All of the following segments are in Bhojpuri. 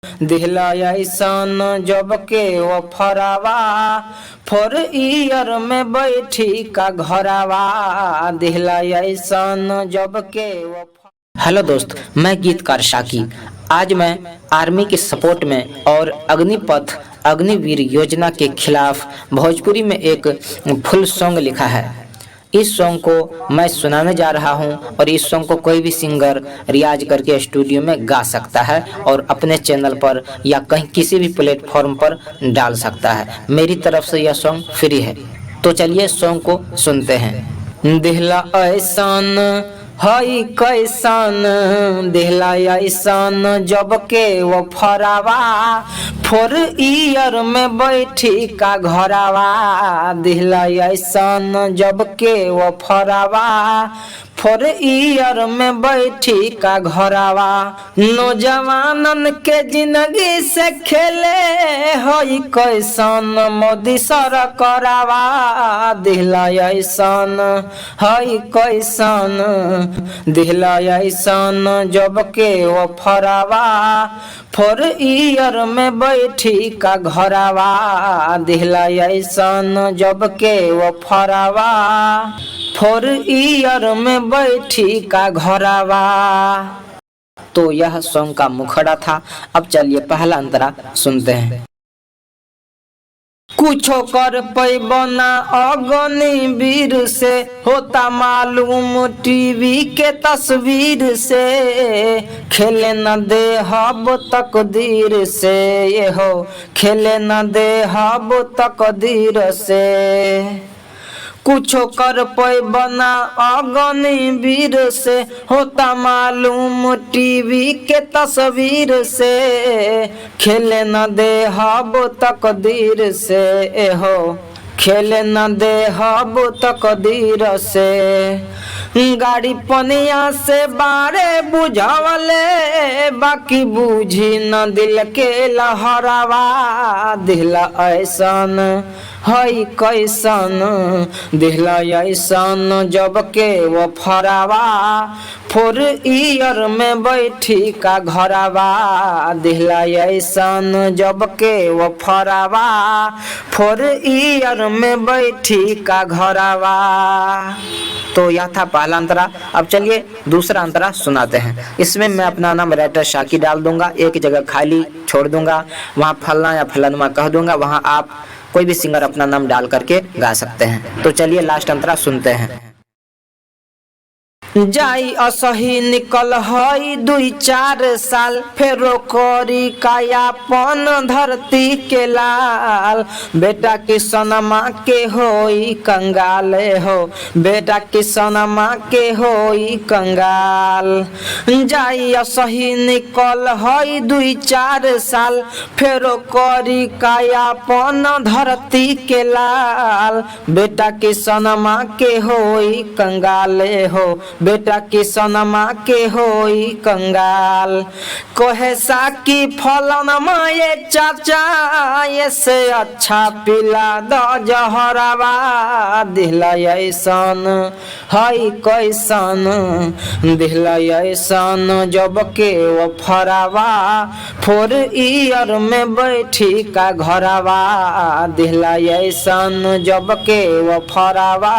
दिहला ऐसन जब के ओ फरावा, फोर ईयर में बैठी का घरावा, दिहला ऐसन जब के ओ। हेलो दोस्त, मैं गीतकार शाकी। आज मैं आर्मी के सपोर्ट में और अग्निपथ अग्निवीर योजना के खिलाफ भोजपुरी में एक फुल सॉन्ग लिखा है। इस सॉन्ग को मैं सुनाने जा रहा हूं और इस सॉन्ग को कोई भी सिंगर रियाज करके स्टूडियो में गा सकता है और अपने चैनल पर या कहीं किसी भी प्लेटफॉर्म पर डाल सकता है। मेरी तरफ से यह सॉन्ग फ्री है। तो चलिए, सॉन्ग को सुनते हैं। दिहला ऐसन हई कैसन, दिहला ऐसन जब के वो फरावा, फोर ईयर में बैठी का घरावा, दिहला ऐसन जब के वो फरावा, फोर ईयर में बैठी का घरावा। नौजवानन के जिंदगी से खेले हई कैसन मोदी सरकरावा, दिहला ऐसन हई कैसन, दिहला ऐसन जब के ओ फरावा, फोर ईयर में बैठी का घरावा, दिहला ऐसन जब के ओ फरावा, फोर ईयर में बैठी का घरावा। तो यह सॉन्ग का मुखड़ा था। अब चलिए, पहला अंतरा सुनते हैं। कुछो कर पैबना अग्नि वीर से, होता मालूम टीवी के तस्वीर से, खेले न दे हब तकदीर से, ये हो खेले न दे हब तकदीर से। कुछो कर पैबना अग्नि वीर से, होता मालूम टीवी के तस्वीर से, खेले न दे हब तकदीर से, हो खेले न दे हब तकदीर से। गाड़ी पनिया से बारे बुझावले, बाकी बूझी न दिल के लहरावा, दिहला ऐसन हई कैसन, दिहला ऐसन जब के वो फरावा, फोर ईयर में बैठी का घरावा, दिहला ऐसन जब के वो फरावा, फोर ईयर में बैठी का घरावा। तो यह था पहला अंतरा। अब चलिए, दूसरा अंतरा सुनाते हैं। इसमें मैं अपना नाम राइटर शाकी डाल दूंगा, एक जगह खाली छोड़ दूंगा, वहाँ फलना या फलनमा कह दूंगा। वहाँ आप कोई भी सिंगर अपना नाम डाल करके गा सकते हैं। तो चलिए, लास्ट अंतरा सुनते हैं। जाई असही निकल हई दुई चार साल, फेरो करी कायापन धरती के लाल, बेटा किसनमा के होई कंगाल, हो बेटा किसनमा के होई कंगाल। जाई असही निकल हई दुई चार साल, फेरो करी कायापन धरती के लाल, बेटा किसनमा के होई कंगाल, हो बेटा किसनमा के होई कंगाल। कहे साकी फलनमा ये चाचा, ये से अच्छा पिला द जहरावा, दिहला ऐसन हई कैसन, दिहला ऐसन जब के ओ फरावा, फोर ईयर में बैठी का घरावा, दिहला ऐसन जब के ओ फरावा,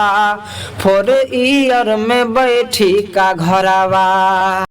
फोर ईयर में बैठी का घरावा।